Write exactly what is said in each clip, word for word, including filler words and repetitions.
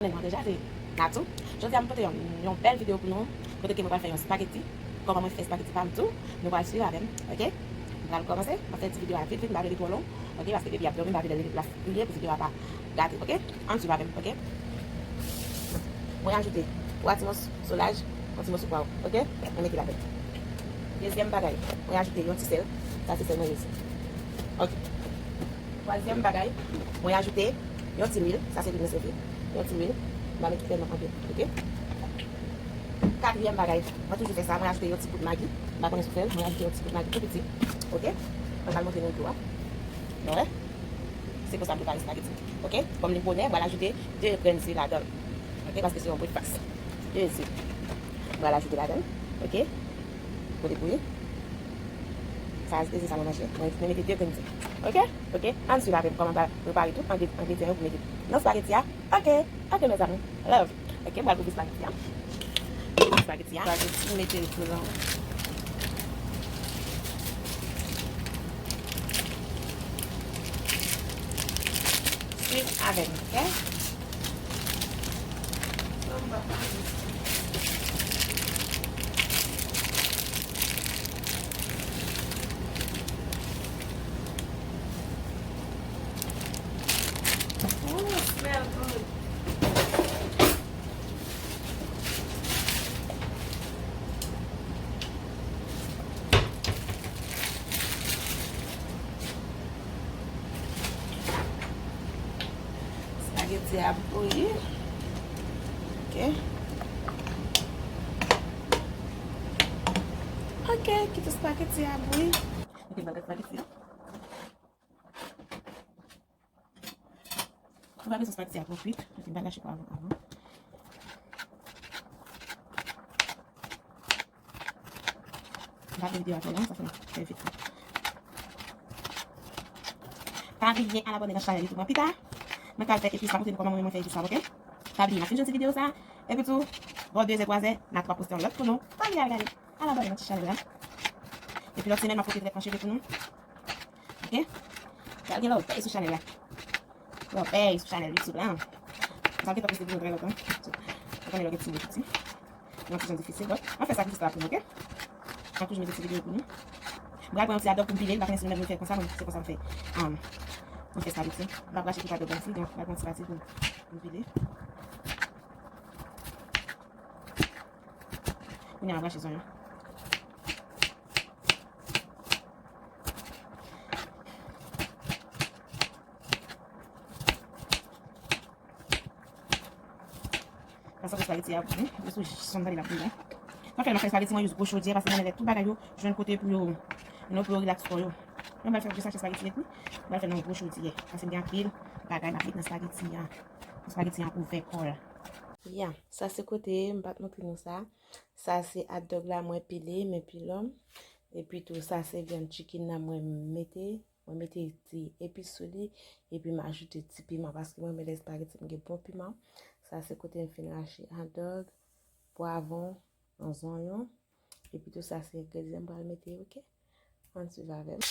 Mwen deja se Natou. Jodi a m pote yon, yon bèl videyo pou nou, kote ke mwen pral fè yon spageti. Kòman mwen fè spageti pa m tou, nou pral swiv avè m, oke? M pral kòmanse, m ap fè ti videyo a vit vit, m pa vle li twò long, oke? Paske baby ap dòmi, m pa vle lè li la kriye pou videyo a pa gate, oke? Ann swiv avè m, oke? Mwen ajoute twa ti mòso laj, yon ti mòso pwav, oke? Mwen mete ladan. Dezyèm bagay, mwen ajoute yon ti sèl, sa se sèl mwen ye. Oke. Twazyèm bagay, mwen ajoute yon ti lwil, sa se lwil mwen sèvi, yon ti lwil, m pa mete tèlman anpil, oke? Katriyèm bagay, mwen toujou fè sa, mwen ajoute yon ti gout magi, m pa konnen si w fè l, mwen ajoute yon ti gout magi tou piti, oke? Mwen pral montre nou tou a, nou wè? Se konsa m prepare spageti, oke? Kòm li bonè, mwen pral ajoute de grenn ze ladan l, oke? Paske se yon breakfast. De ze. Mwen pral ajoute ladan l, oke? Pou li bouyi. Sa, se sa mwen manje. Mwen, mwen mete de grenn ze. Oke? Oke? Ann swiv avè m kòman m va prepare tout engre-, engredyan yo pou mete nan spageti a. Oke? Oke, mezanmi. Love. Oke, m pral kouvri spageti a. Kouvri spageti a. Spageti, mete l blan. Swiv avè m, oke? Ooh, smell good. Spageti a bouyi. Oke. Oke, kite spageti a bouyi. Oke, bagay spageti a. Ou pa bezwen spageti a twò kwit. Oke, m pa gache pwav lan avan. M pa vle videyo a twò long, sa fè m fè vit. Pa bliye al abòne nan chanèl YouTube mwen pita. Mwen ka fè epis la, montre nou kòman mwen, mwen fè epis la, oke? Pa bliye, n ap fin jwenn ti videyo sa. Epi tou, bò de zè, twa zè, n a twò poste yon lòt pou nou. Pa bliye al gade. Al abòne nan ti chanèl la. Epi lòt semèn, m ap pote trètman cheve pou nou. Oke? Pral gen lòbèy sou chanèl la. Lòbèy sou chanèl YouTube la. M ap gentan poste videyo trè lontan. So, mwen konnen lè w gen timoun piti. Yon ti jan difisil. Donk, mwen fè sakrifis la pou nou, oke? Mwen toujou mete ti videyo pou nou. Mwen pral pran yon ti adòb pou m pile. M pa konnen si nou menm nou fè konsa, mwen, se konsa m fè. Um, mwen fè spageti. M pa brache tout adòb la, donk, mwen pral pran ti pati pou, pou m pile. Kounye a, m ap brache zonyon. Sa santi spageti a bon, yo sou janm tande l ap bouyi la. Sa fè m ap fè spageti mwen use gwo chodyè, paske mwen renmen lè tout bagay yo jwenn kote pou yo, you know, pou yo relax kò yo. Mwen pral fè de sachè spageti epi mwen pral fè nan yon gwo chodyè, paske m gen anpil bagay m ap met nan spageti a. Pou spageti a ouvè kò l. Ya, sa se kote m pa t montre nou sa. Sa se hot dog la mwen pile, men pilon. Epi tou sa se vyann chicken nan mwen mete. Mwen mete ti epis sou li. Epi m ajoute ti piman paske mwen renmen lè spageti m gen bon piman. Sa se kote m fin rache hot dog, pwavwon, zonyon. Epi tou sa se engredyan m pral mete, oke? Ann swiv avè m.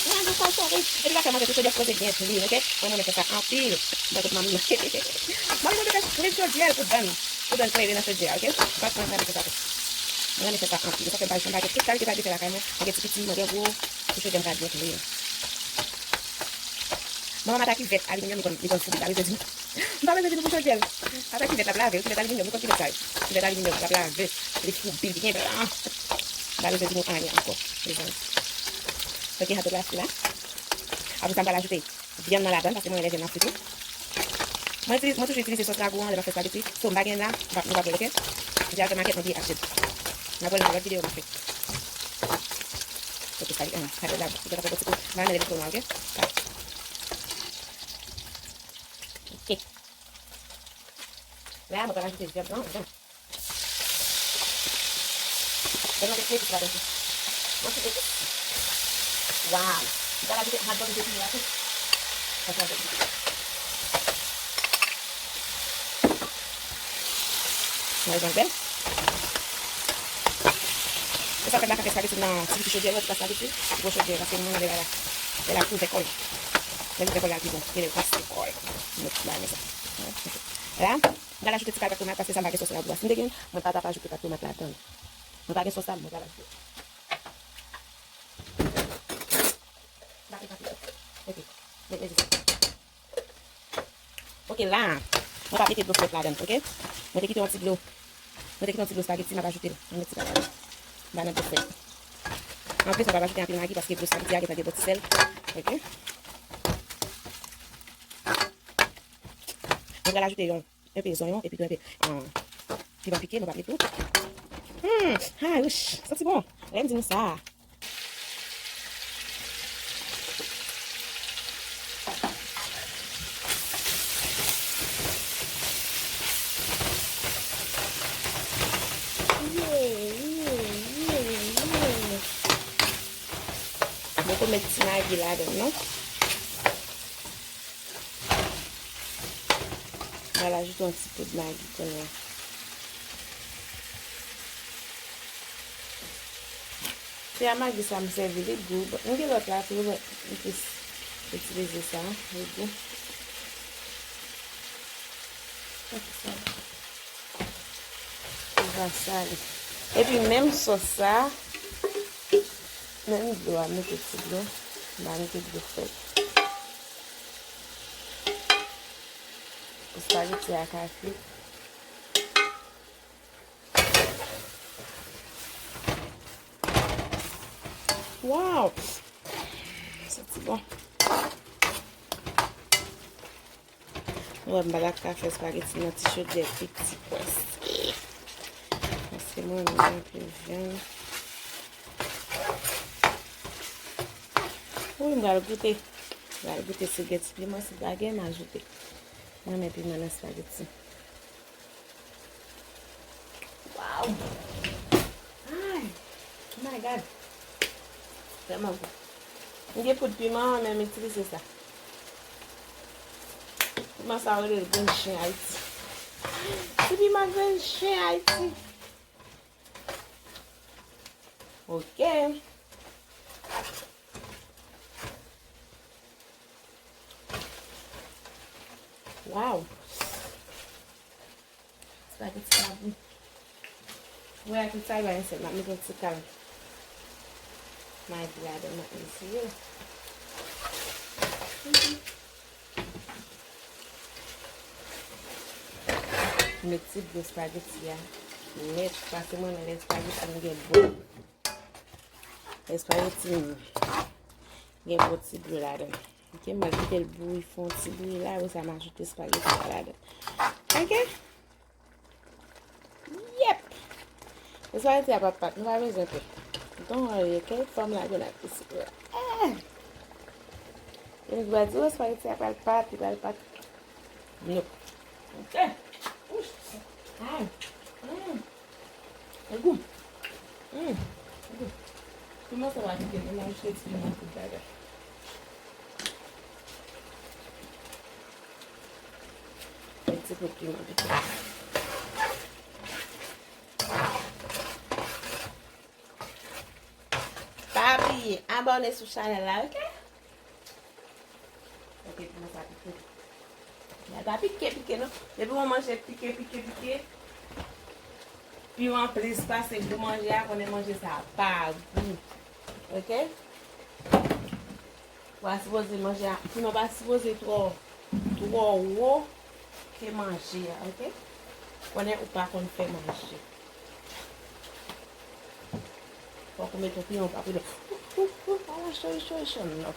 Mwen ajoute sa, epi m ap fè manje tou, chodyè sipoze byen klin, oke? Mwen renmen fè sa anpil. Mwen kot manmi. Manmi mwen te fè klin chodyè l pou donn, pou donn klere nan chodyè a, oke? Mwen renmen fè sa tou. Mwen renmen fè sa anpil. Sa fè m pa, m pa gen tout kalite kalite lakay mwen. Mwen gen ti piti, mwen gen gwo. Pou chodyè m ka byen klere. Manman m ata kivèt aliminyòm, li konn, li konn foubi, m pa bezwen di nou. M pa bezwen di nou pou chodyè l. Ata kivèt l ap lave l, kivèt aliminyòm, nou konn kivèt sa yo. Kivèt aliminyòm l ap lave, li foubi, li byen blan. M pa bezwen di nou anyen ankò, mezanmi. Oke, hot dog la fri la. Apre sa, m pral ajoute vyann nan ladan l, paske mwen renmen lè vyann nan fri tou. Mwen itilize, mwen toujou itilize sòs rago an lè m ap fè spageti. So, m pa gen la, m pa, nou p ap wè l, oke? M te al fè makèt, mwen bliye achte l. N ap wè l nan yon lòt videyo m ap fè. Oke, sa li, ah, sa li la, li gentan fè bon ti kou. M pa renmen lè li twò nwa, oke? Sa. Oke. La, mwen pral ajoute vyann nan ladan. Vyann nan gen epis ladan tou. Yon ti epis. Waw. Mwen pral ajoute hot dog m te pile la tou. Sa se hot dog m te pile. Mwen jan bèl. Sa fè m pa ka fè espageti nan ti piti chodyè, ou wè ti pa espageti, gwo chodyè, paske m renmen lè l la, lè l la kouvè kò l. Lè l kouvè kò l la pi bon, e lè l pase kò l. Mwen pa renmen sa. La, m pral ajoute ti kal pat tomat, paske sa m pa gen sòs la pou a. Si m te gen, mwen pa t ap ajoute pat tomat ladan l. Mwen pa gen sòs la, mwen pral ajoute. Bati, bati. Ok. Met mezi sa. Ok, la, mwen pa mete dlo frèt ladan, ok? Mwen te kite yon ti dlo. Mwen te kite yon ti dlo espageti, m ap ajoute l. Mwen met ti pa ladan. M pa nan dlo frèt. Anplis, mwen pa ajoute anpil magi paske dlo espageti a gentan gen bò ti sèl. Ok? Mwen pral ajoute yon enpe zonyon, epi tou enpe, ah, piman pike, nou pa met tout. Hmm, ah, wouch, santi bon. Lè m di nou sa. Mwen poko met ti magi ladan, non? Mwen al ajoute yon ti poud magi kounye a. Se a magi sa m sèvi, li gou. M gen lòt la tou, men m plis itilize sa, li gou. Li pa sale. Epi menm sòs sa, menm dlo a, mete ti dlo, m pa mete dlo frèt. Espageti a ka frit. Wow! Santi bon. Mwen, m pa ta ka fè espageti nan ti chodyè piti pwès. Paske mwen renmen anpil vyann. Wi, m pral goute. M pral goute si gen ti piman, si pa gen, m ajoute. Mwen renmen piman nan espageti. Wow! Ay! Oh my God! Vrèman gou. M gen poud piman, men m itilize sa. Piman sa yo rele grenn chen Ayiti. Ti piman grenn chen Ayiti. Ok. Wow! Espageti sa bon. Wè, ak tout sa yo a ense, m ap mete yon ti kal magi ladan, m ap eseye. Met ti dlo espageti a nèt, paske mwen renmen lè espageti a gen bon. Espageti m gen bon ti dlo ladan. Ok, m al kite l bouyi, fè yon ti bouyi la, apre sa m ajoute espageti a ladan. Ok? Yep! Espageti a p ap pat, nou pa bezwen pè. Don't worry, ok? Fò m lage l ak pisi. Eh! Yon nèg va di, oh, espageti a pral pat, li pral pat. Nope. Ok. Ouch. Ay. Mm. E gou. Mm. E gou. Piman sa va kite, men m ajoute ti piman poud ladan. Yon ti poud piman pike. Pa bliye abòne sou chanèl la, ok? Ok, piman sa pike. Piman pa pike, pike non. Depi w manje pike, pike, pike, piman plis pase gou manje a, konnen manje sa pa gou. Ok? Ou pa sipoze manje a, piman pa sipoze twò, twò wo ke manje a, ok? Konnen ou pa konn fè manje. Fòk ou mete yon piman pa pile. Ou, ou, ou, ala cho, cho, cho, non.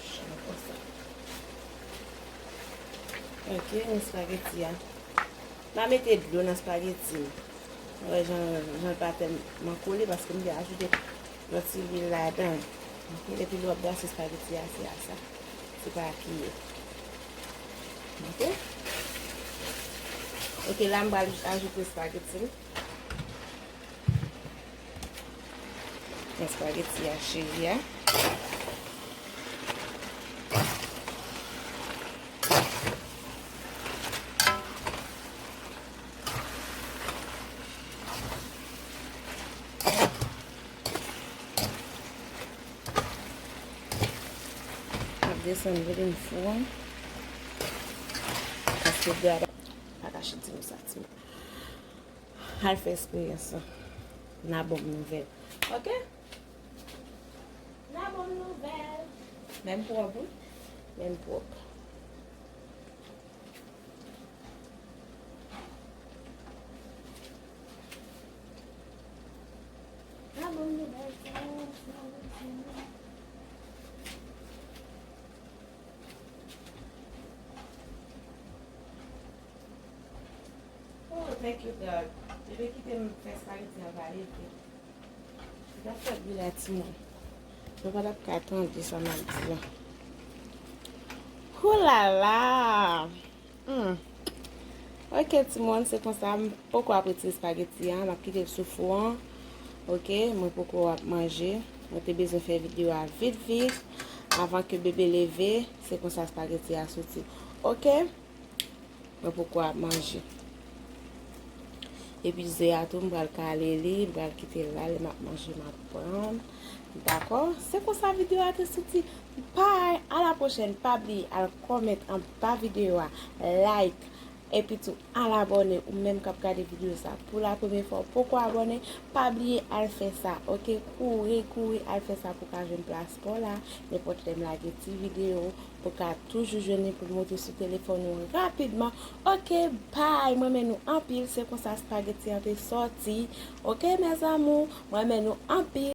Cho konsa. Ok, men espageti a. M pa mete dlo nan espageti m. Ou wè jan, jan l pa tèlman kole paske m te ajoute yon ti lwil ladan l. Ok, epi lè w ap brase espageti a, se a sa. Se pa kiyè. Ok? Ok, la m pral ajoute espageti m. Espageti a cheri a. Desann vin fou an. Paske de a pa kache di nou sa, timoun. Al fè eksperyans lan. N a bon nouvèl. Ok? N a bon nouvèl. Menm pwòp, wi. Menm pwòp. N a bon nouvèl, timoun. Oh, thank you, God. Depi kite m fè spaghetti an pale vre. Li t ap fè bri la, timoun. Nou pa t ap ka tande sa m ap di a. Houlala! Hmm. Ok, timoun, se konsa, m poko ap retire spaghetti an, m ap kite l sou fou an. Ok, mwen poko ap manje. Mwen te bezwen fè videyo a vit, vit, avan ke bebe leve. Se konsa spaghetti a soti. Ok? Mwen poko ap manje. Epi ze a tou, m pral kale li, m pral kite l la, lè m ap manje, m ap pran. Dakò? Se konsa videyo a te soti. Bye! A la pwochèn. Pa bliye al kòmante anba videyo a, like, epi tou al abòne ou menm k ap gade videyo sa. Pou la premye fwa ou poko abòne, pa bliye al fè sa, ok? Kouri, kouri al fè sa pou w ka jwenn plas pa w la. Nenpòt lè m lage ti videyo, ou ka toujou jwenn li pou l monte sou telefòn ou rapidman. Ok, bye, mwen renmen nou anpil, se konsa spaghetti an te soti. Ok, mes amours, mwen renmen nou anpil.